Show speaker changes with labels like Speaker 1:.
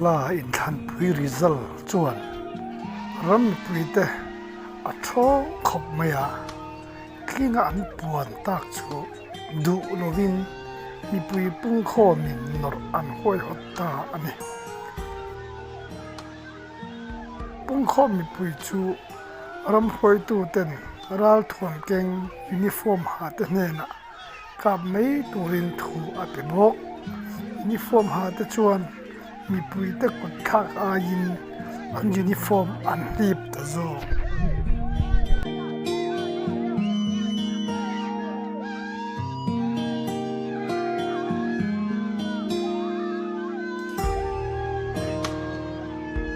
Speaker 1: La inthlanpui result chuan ram mipuite a thawng khawp mai a, tlinga an puan tak chu duh lovin mipui pungkhawmin nawrh an huaihawt ta a ni. Pungkhawm mipui chu ram hruaituten ralthuam keng uniform ha te hnenah kap mai turin thu a pe bawk. Uniform ha te chuan mipuite kut thlak aiin an uniform an hlip ta zawk.